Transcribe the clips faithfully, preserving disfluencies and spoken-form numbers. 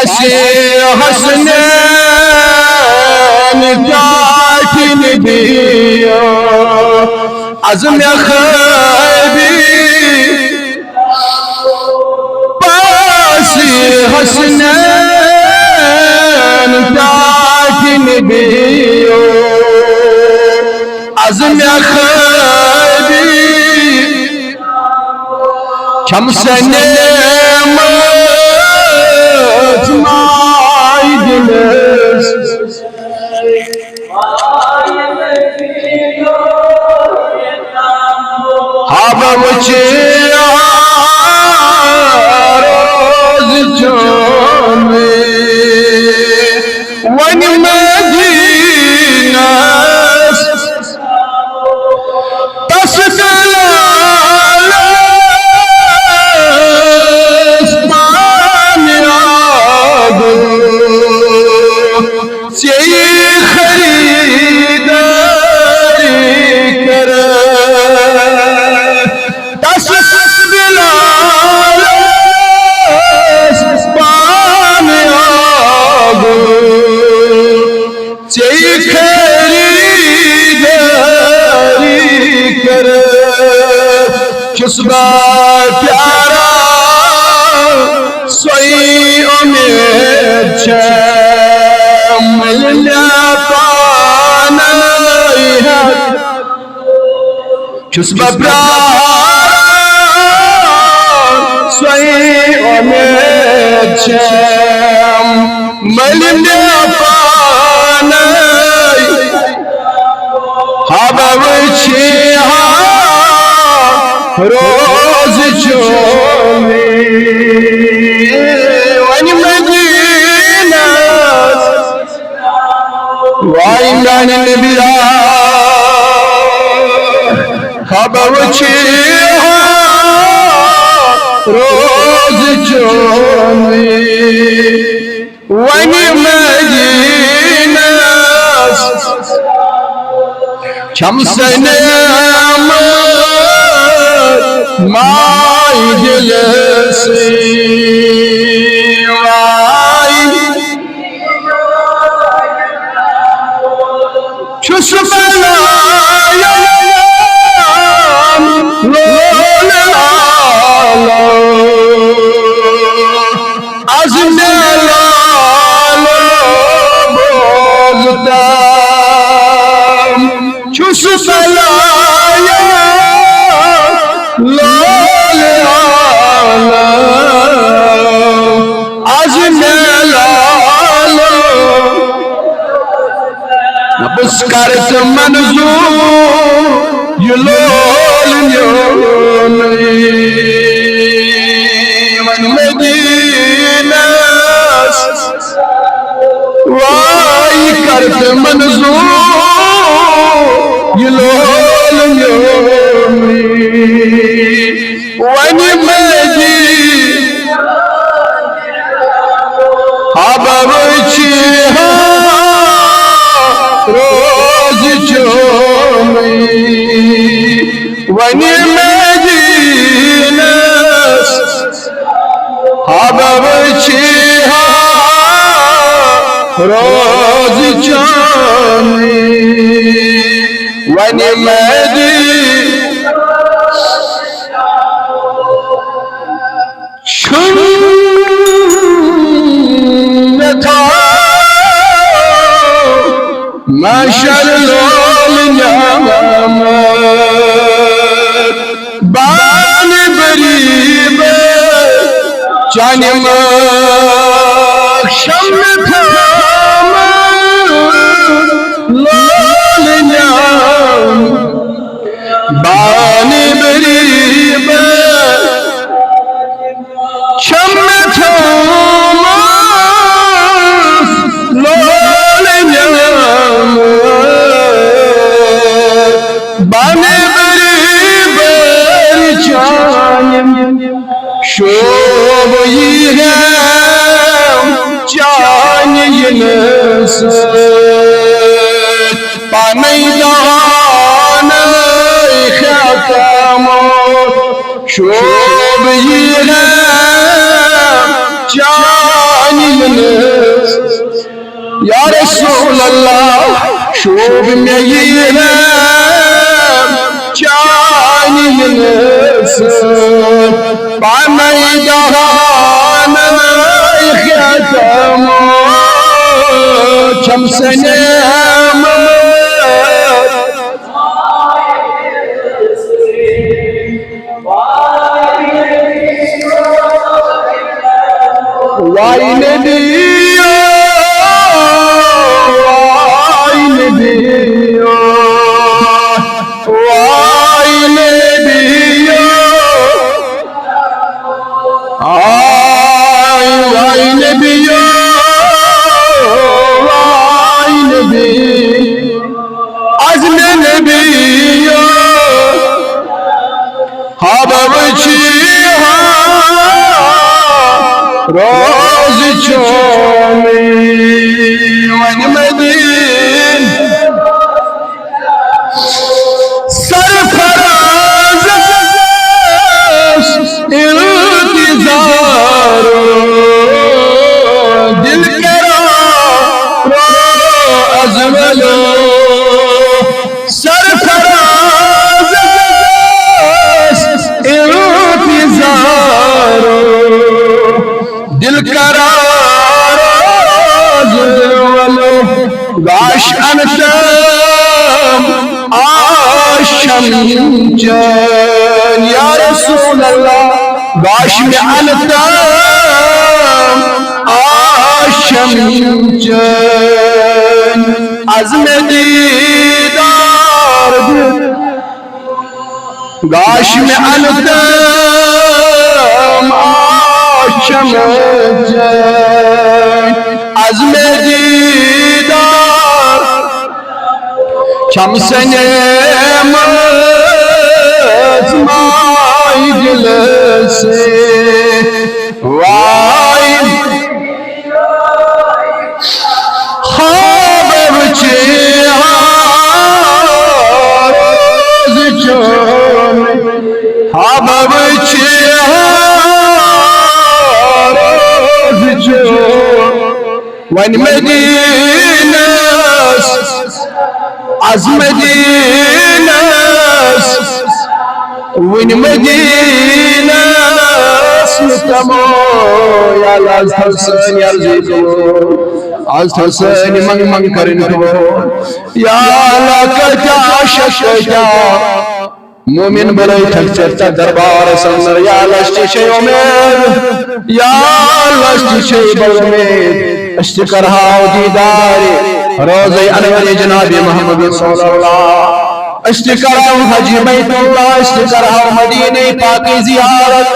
پاسِ حسنین ٹاٹھۍ نبیو، از مےٚ خٲبی۔ پاسِ حسنین ٹاٹھۍ نبیو، از مےٚ خٲبی۔ چھم سہ نعمت ماے دلس، ہابہ وچھِ روز چون۔ ونہِ مدینس تس بلالس پانہِ آگُن، ژےٚ خریدٲری کرٕ۔ تس بلالس پانہِ آگُن، ژےٚ خریدٲری کرٕ۔ چھُس بہٕ پیاران، سۄے اُمید چھم، مِلہِ مےٚ پانے ہتھ۔ چھُس بہٕ پیاران، سۄے اُمید چھم، مِلہِ مےٚ پانے۔ ہابہ وچھِ ہا روز چون۔ ونہِ مدینس، واے میانہِ نبیا، ہابہ وچھِ ہا روز چون۔ ونہِ مدینس، چھم سہ نعمت ماے دلس، واے۔ چھُس بلایم لول عالم، از مےٚ لالو بوزتم۔ چھُس بلایم لول عالم، از مےٚ لالو۔ بہٕ کَرٕ ژٕ منظوٗر یہِ لول میون۔ وۄنۍ مدیٖنَس واے کَرٕ ژٕ منظوٗر یہِ لول میون۔ وۄنۍ مدیٖنَس ہابہ وچھِ ہا روز چون۔ ونہِ مدینس ہابہ وچھِ ہا روز چون۔ ونہِ مدینس چھُنہٕ مےٚ تھاو محشر لول نعمت۔ بانہِ بریبر چانہِ محشر مےٚ تھاو لول نعمت۔ بانہِ بریبر چھم مےٚ تھٲومٕژ لول نعمت۔ بانہِ بریبر چانہِ شوب یی ہم چانہِ یِنہٕ سۭتۍ۔ پانے دہانے ختم شوب یی ہم چانہِ یا رسول اللہ، شوب مےٚ یی رحم چانہِ یِنہٕ سۭتۍ۔ پانے دہانن ختم چھم سنیم۔ وای نبی، وای نبی، وای نبی، آی وای نبی، وای نبی، از مےٚ نبی۔ ہابا وچی ہا روز چومی ون مدین سرفراز انتظار دل کرا از ولو سرفراز انتظار دل قرار از ولو گاش انتم آشم چن یا رسول اللہ گاش میں انتم آشم چن از میں دیدار گاش میں انتم آشم جن از میں دیدار چم سنے مز مائی دل سے وائی خواب وچے روز چون خواب وچے روز چون ون مدینس از مدینس ون مدینس تمو یا اللہ از تھو سن یا رزق از تھو سن منگ منگ کرن کو یا اللہ کتیا شک کتیا مومن بلے تھک چرتا دربار سندر یا اللہ اشتی شے امید یا اللہ اشتی شے بل امید اشتی کرہاو دیدار روز انور جناب محمد صلی اللہ اشتی کرہاو حج بیت اللہ اشتی کرہاو مدینہ پاک زیارت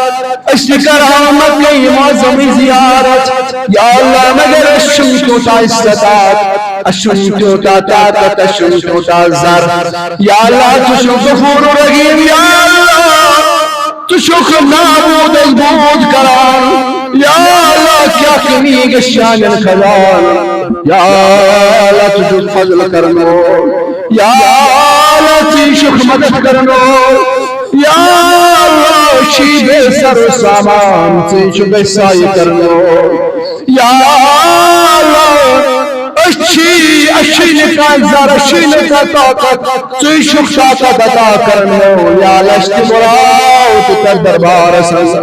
اشتی کرہاو مکہ معظم زیارت یا اللہ مگر اشم کیوتا استطاعت اشم کیوتا طاقت اشم کیوتا زر یا اللہ تو چھو غفور رحیم یا اللہ تو چھو نابود از بود کران یا اللہ کیا کمی گشان خزان یا اللہ تو چھو فضل کرنو یا اللہ تی شخ مدد کرنو یا اللہ شی بے سر سامان تی چھو بے سائی کرنو یا اللہ اچھی اچھی نکان زر اچھی نکان طاقت ژٕے چھُکھ طاقت عطا کرنو یا لشت براو تہٕ کر دربارس منٛز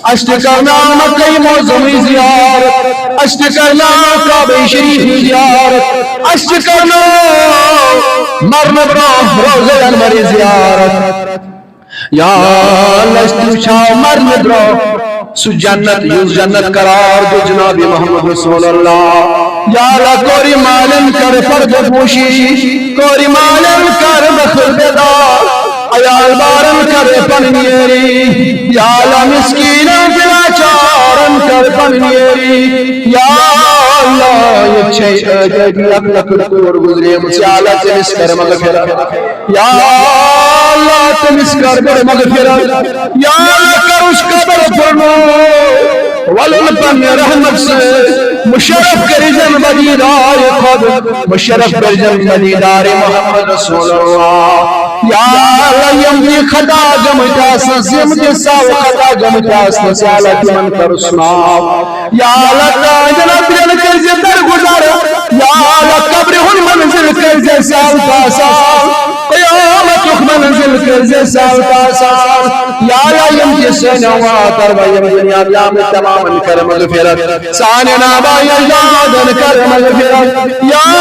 اَسہِ تہِ کرناو مکہ معظمٕچ زیارت اَسہِ تہِ کرناو کعبہ شریف زیارت اَسہِ تہِ کرناو مرنہٕ برونٛہہ روضہ انورٕچ زیارت یا اللہ اَسہِ تہِ وٕچھاو مرنہٕ برونٛہہ سُہ جنت یُس جنت قرار دیُت جناب محمد رسول اللہ یا اللہ کوری مالن کر پردہ پوشی کوری مالن کر بخل بیدار عیال بارن کر پن نیری یا اللہ مسکینن بلاچارن کر پن نیری یا اللہ یہ چھے لک لک کور گزرے یا اللہ تمس کر مغفرت یا اللہ تمس کر بڑ مغفرت یا اللہ کر اس قبر پرنو ولن پن رحمت سے مشرف کر جن مدیدار خود مشرف کر جن مدیدار محمد رسول اللہ یا اللہ، یِم تہِ خطا گٔمٕتۍ آسنَس، یِم تہِ سہو خطا گٔمٕتۍ آسنَس، یا اللہ، تِمن کَرُس معاف۔ یا اللہ، تہنٛدٮ۪ن اَترٮ۪ن کٔرۍ زِ درگُزر۔ یا اللہ، قبرِ ہُنٛد منزل کٔرۍ زِ سہل تہٕ آسان۔ قیامتُک منزل کٔرۍ زِ سہل تہٕ آسان۔ یا اللہ، یِم تہِ سٲنٮ۪و ماتر و یِم دُنیا درٛامٕتۍ، تمامن کر مغفرت۔ سانٮ۪ن آبا اجدادن کر مغفرت۔ یا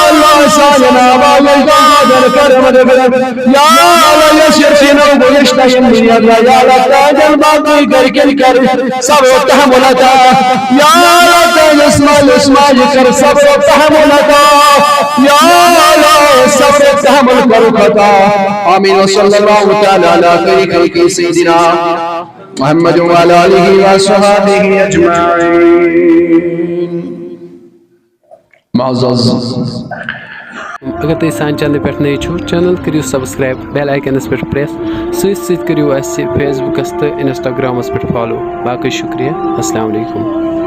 اللہ، سانٮ۪ن آبا اجدادن کر مغفرت۔ یا اللہ، یۄس یتیٖمو گوٚو، یۄس تشمیٖر گٔے، یا اللہ، تہنٛدٮ۪ن باقٕے گرِکٮ۪ن کر صبر و تحمل عطا۔ یا اللہ، تہنٛدِس مٲلِس ماجہِ کر صبر و تحمل عطا۔ یا اللہ، صبر و تحمل کرُکھ عطا۔ آمین۔ وصلی اللہ تعالی علی خیر خلقہ سیدنا محمد وعلی آلہ وصحبہ اجمعین۔ معزز۔ اگر تُہۍ سانہِ چینلہِ پٮ۪ٹھ نٔوۍ چھِو، چینل کٔرِو سبسکرائب، بیل آئیکنس پٮ۪ٹھ پریس، سۭتۍ سۭتۍ کٔرِو اَسہِ فیس بُکس تہٕ انسٹاگرامس پٮ۪ٹھ فالو۔ باقٕے شُکریہ، السلام علیکم۔